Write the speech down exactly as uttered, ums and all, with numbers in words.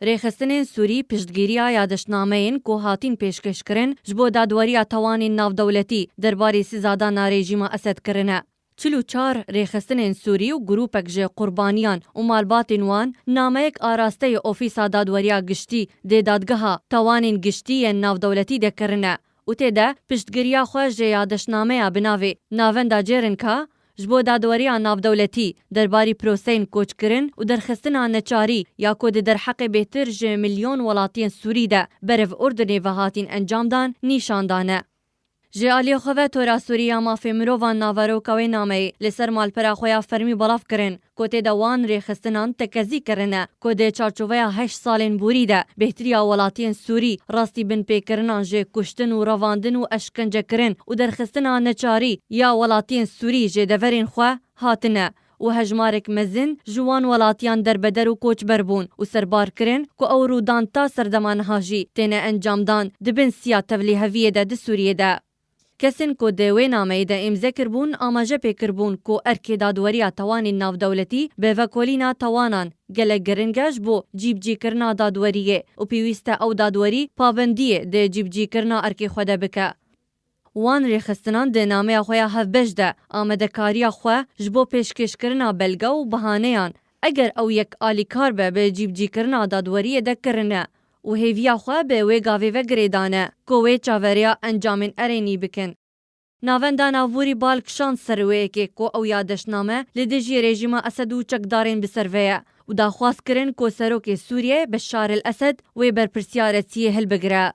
Rêxistinên Sûrî piştgiriya yadiştnameyên ku hatîn pêşkêşkirin ji bo dadweriya tewanên navdewletî derbarê sîzadana rejîma Esed kirine. Çil û çar rêxistinên Sûrî û grûpek ji qurbaniyan û malbatên wan nameyek arasteyê Ofîsa Dadweriya Giştî dê dadgeha tewanên giştî yên navdewletî de kirine û tê de piştgiriya xwe ji yadiştnameya bi navê Navenda Cêrinka ji bo dadweriya navdewletî derbarî proseyên koçkirin û derxistina neçarî ya ku di derheqê bêhtir ji milyon welatiyên Sûrî de berev Urdunê ve hatîn encam dan, nîşan dane. Ji aliyê xwe ve Tora Sûrî ya Mafê Mirovan naveroka wê nameyê li ser malpera xwe ya fermî belav kirin, ku tê de wan rêxistinan tekezî kirine, ku di çarçoveya heşt salên borî de bêhtiriya welatiyên Sûrî rastî binpêkirinan ji kuştin û revandin û eşkencekirin û derxistina neçarî ya welatiyên Sûrî ji deverên xwe hatine û hejmarek mezin ji wan welatiyan derbeder û koçber bûn û serbar kirin ku ew rûdan ta serdema niha jî têne encamdan di bin siya tevlîheviyê de di Sûriyê de. Kesên ku di wê nameyê de îmze kiribûn, amaje pê kiribûn ku erkê dadweriya tewanên navdewletî bi vekolîna tewanan gelek giring e ji bo cîbicîkirina dadweriyê û pêwîst e ew dadwerî pabendiyê di cîbicîkirina erkê xwe de bike. Wan rêxistinan di nameya xwe ya hevbeş de amadekariya xwe ji bo pêşkêşkirina belge û bihaneyan, eger ew yek alîkar be bi cîbicîkirina dadweriyê de kirine û hêviya xwe bi wê gavê ve girêdane ku wê çavereya encamên erênî bikin. Navenda Navûrî bal kişand ser wê yekê ku ew yadiştname li dijî rejîma Esed û çekdarên bi ser ve ye û daxwaz kirin ku serokê Sûriyê Beşar el Esed wê berpirsiyaretiyê hilbigire.